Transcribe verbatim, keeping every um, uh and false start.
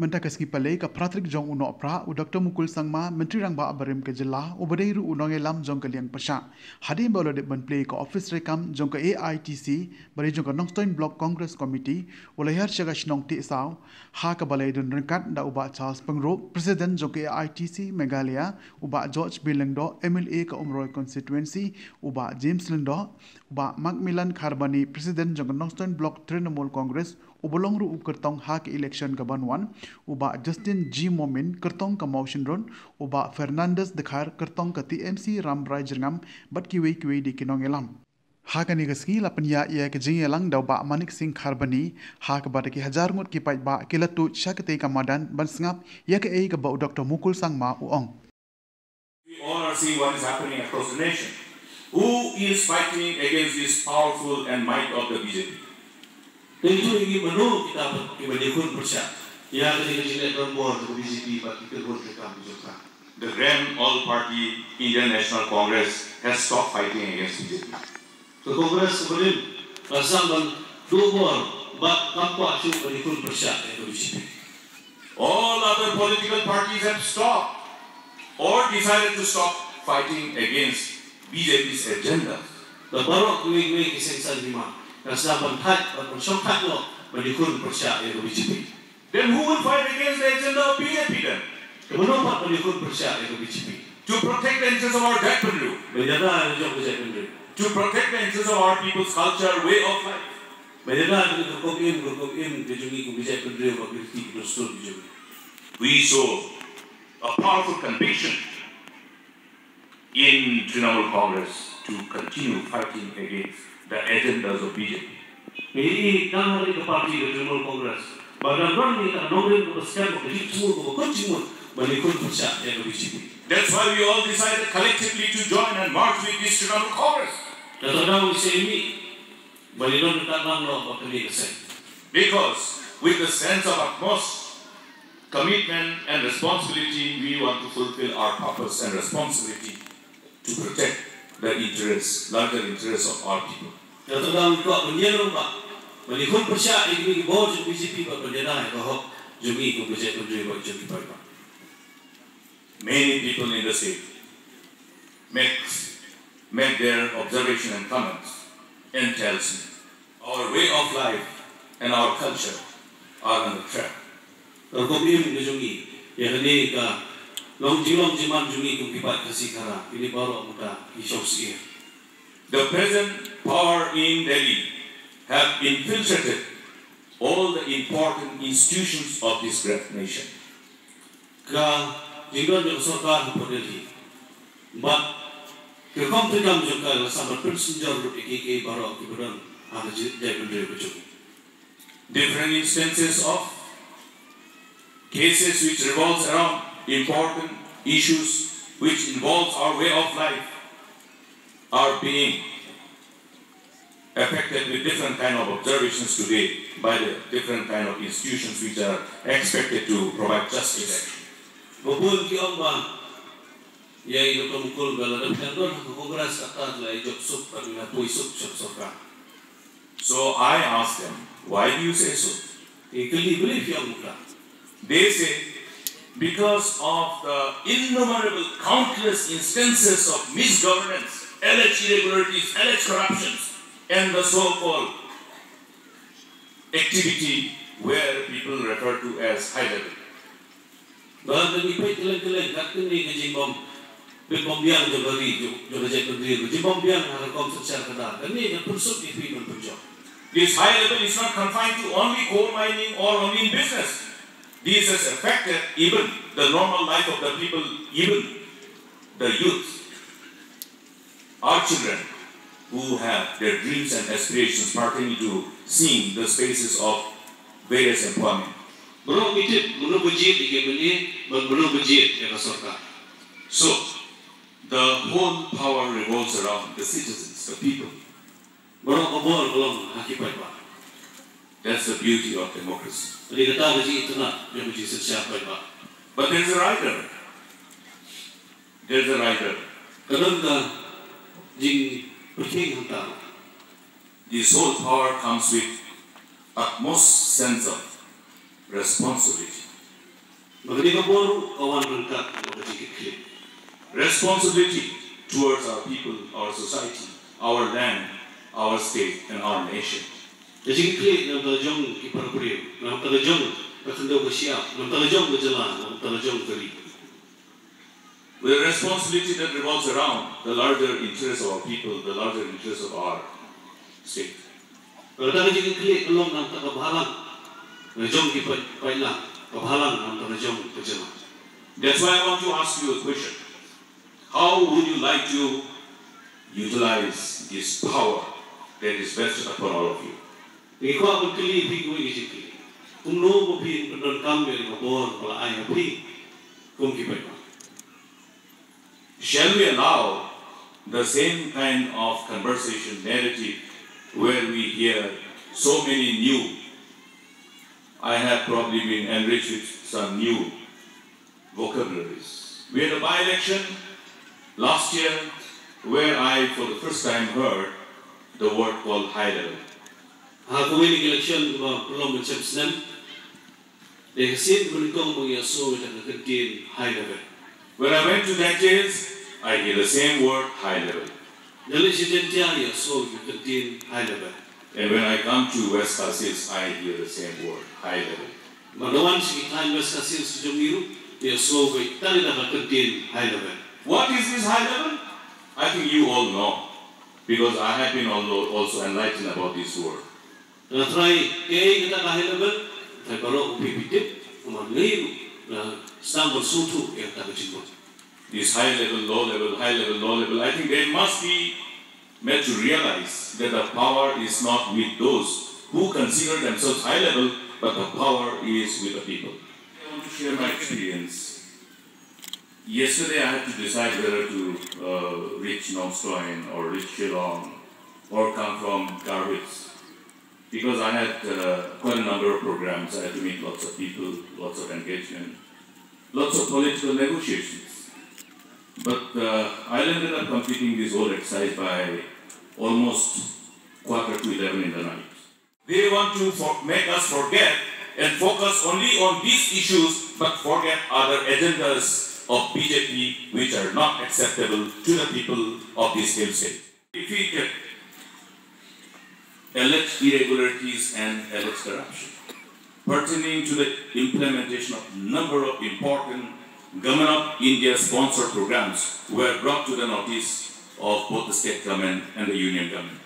Mynta ka sngi Palei ka phra tarik jong u Nohprah, u Doktor Mukul Sangma, Myntri Rangbah barim ka jylla, uba dei ruh u nongïalam jong ka liang pyrshah, hadien ba u la dep ban plie ka ophis treikam jong ka A I T C, ba dei jong ka Nongstoiñ Block Congress Committee, u la hiar sha ka shnong Tiehsaw, ha kaba la ïadon ryngkat da u Bah Charles Pyngrope, President jong ka A I T C Meghalaya, u Bah George B Lyngdoh, M L A ka Umroi Constituency, u Bah James Lyngdoh, u Bah Macmillan Kharbani, President jong ka Nongstoiñ Block Trinamool Congress, uba long ruh u kyrtong ha ka election kaban wan, u Bah Justin G Momin, kyrtong ka Mawshynrut, u Bah Fernandes Dkhar, kyrtong ka T M C Rambrai Jyrngam, bad kiwei kiwei de ki nongïalam. Ha kane ka sngi la pynïaid ïa ka jingïalang da u Bah Manik Singh Kharbani, ha kaba da ki hajar ngut ki paidbah ki la tuid sha katei ka madan ban sngap ïa kaei kaba u Doktor Mukul Sangma u ong. We all are seeing what is happening across the nation. Who is fighting against this powerful and might of the B J P? Te to ïa ngi mano kita ki ban ïakhun pyrshah ïa kane ka jingleh donbor jong ka B J P bad ki kynhun treikam jong ka. The grand all party Indian National Congress has stopped fighting against B J P. Ka Congress ka barim ka sdang ban duh bor bad kam kwah shuh ban ïakhun pyrshah ïa ka B J P. All other political parties have stopped or decided to stop fighting against B J P's agenda. Bad baroh kiwei kiwei ki seng saiñ hima ka sdang ban thait bad ban shong thait noh ban ïakhun pyrshah ïa ka B J P. Then who will fight against the agenda of B J P then? Te mano pat ban ïakhun pyrshah ïa ka B J P? To protect the interests of our jaitbynriew. Ban ïada ïa la jong ka jaitbynriew. To protect the interests of our people's culture, way of life. Ban ïada ïa ka rukom im, ka rukom im ka jong ngi kum ka jaitbynriew bad ki riti ki dustur ki jong ngi. We show a powerful conviction in Trinamool Congress to continue fighting against the agendas of B J P. Ngi i tang ha ka party ka Trinamool Congress ba dang don ngi ka nongrim kaba skhem, ka jingthmu kaba kut jingmut ban ïakhun pyrshah ïa ka B J P. That's why we all decided collectively to join and merge with this Trinamool Congress. Kata ka daw ngi sa ïa mih ban ïadon ryngkat lang noh bad kane ka seng. Because with the sense of utmost commitment and responsibility, we want to fulfill our purpose and responsibility to protect the interests, larger interests of our people. Kata ka daw ngi kwah ban ïeng rangbah ban ïakhun pyrshah ïa kine ki bor jong B J P bad ban ïada ïa ka hok jong ngi kum ka jaitbynriew bad jong ki paidbah. Many people in the state makes, make their observation and comments and tells me, our way of life and our culture are under threat. Ka rukom im ka jong ngi ïa kane ka long jinglong jingman jong ngi kum ki paid Khasi Khara, kine baroh mynta ki shong syier. The present power in Delhi have infiltrated all the important institutions of this great nation. Ka jingdon jong ka sorkar hapoh Delhi bad ki rukom treikam jong ka la sdang ban pynsynjor lut ïa kiei kiei baroh kiba don ha ka jaitbynriew ka jong ngi. Different instances of cases which revolves around important issues which involves our way of life are being affected with different kind of observations today by the different kind of institutions which are expected to provide justice. Ba bun ki ong ba ïa i Doktor Mukul ba lada phi dang don ha ka Congress kata la ïa jop suk bad la poi suk sha ka sorkar. So I ask them, why do you say so? Ki kylli balei phi ong kumta. They say, because of the innumerable, countless instances of misgovernance, alleged irregularities, alleged corruptions, and the so-called activity where people refer to as high level. Ba lada ngi peit kylleng kylleng kat kane ka jingbym, bym bym biang jong ka ri, jong, jong ka jaitbynriew, ka jingbym biang ha ka rukom synshar khadar, kane kan pynsuk ïa phi ban pynjop. This high level is not confined to only coal mining or only in business. This has affected even the normal life of the people, even the youth, our children who have their dreams and aspirations pertaining to seeing the spaces of various employment. Baroh ngi tip mano ba jied ïa ki M L A bad mano ba jied ïa ka sorkar. So, the whole power revolves around the citizens, the people. Baroh ka bor ka long ha ki paidbah. That's the beauty of democracy. Kane kata ka jingitynnad jong ka jingsynshar paidbah. But there is a rider. There is a rider. Ka don ka jingpyrkhing hangta. This whole power comes with utmost sense of responsibility. Bad kane ka por ruh ka wan ryngkat bad ka jingkitkhlieh. Responsibility towards our people, our society, our land, our state, and our nation. Ka jingkitkhlieh na ka bynta jong ki para briew, na ka bynta jong ka khyndew ka shyiap, na ka bynta jong ka jylla, na ka bynta jong ka ri. With a responsibility that revolves around the larger interests of our people, the larger interests of our state. Kata ka jingkitkhlieh ka long na ka bynta ka bhalang ka jong ki paid, paidlang, ka bhalang na ka bynta ka jong ka jylla. That's why I want to ask you a question. How would you like to utilize this power that is vested upon all of you? Ngi kwah ban kylli ïa phi kawei ka jingkylli. Kumno ba phin pyndonkam ïa ka bor ba la ai ha phi kum ki paidbah? Shall we allow the same kind of conversation narrative where we hear so many new, I have probably been enriched with some new vocabularies. We had a by-election last year where I, for the first time, heard the word called high level. Ha kawei ka election kaba pynlong mynshem snem, dei ka sien kaba nyngkong ba ngi ïohsngew ïa ka kyntien high level. When I went to Jaintia Hills, I hear the same word, high level. Nga leit sha Jaintia, ïohsngew ïa ka kyntien high level. And when I come to West Khasi Hills, I hear the same word, high level. Bad nga wan sha ki thaiñ West Khasi Hills jong ngi ruh, ïohsngew ïa ka kyntien high level. What is this high level? I think you all know, because I have been al-, also enlightened about this word. Nga tharai kaei kata ka high level, tharai baroh phi phi tip, namar ngi ruh nga sdang ban sngewthuh ïa kata ka jingbun. This high level, low level, high level, low level, I think they must be made to realize that the power is not with those who consider themselves high level, but the power is with the people. I want to share my experience. Yesterday I had to decide whether to, uh, reach Nongstoin or reach Shillong or come from Garo Hills. Because I had, uh, quite a number of programs, I had to meet lots of people, lots of engagement, lots of political negotiations. But, uh, I ended up completing this whole exercise by almost quarter to eleven in the night. They want to for-, make us forget and focus only on these issues, but forget other agendas of B J P which are not acceptable to the people of this hill state. Repeated alleged irregularities and alleged corruption pertaining to the implementation of number of important Government of India sponsored programs were brought to the notice of both the state government and the union government.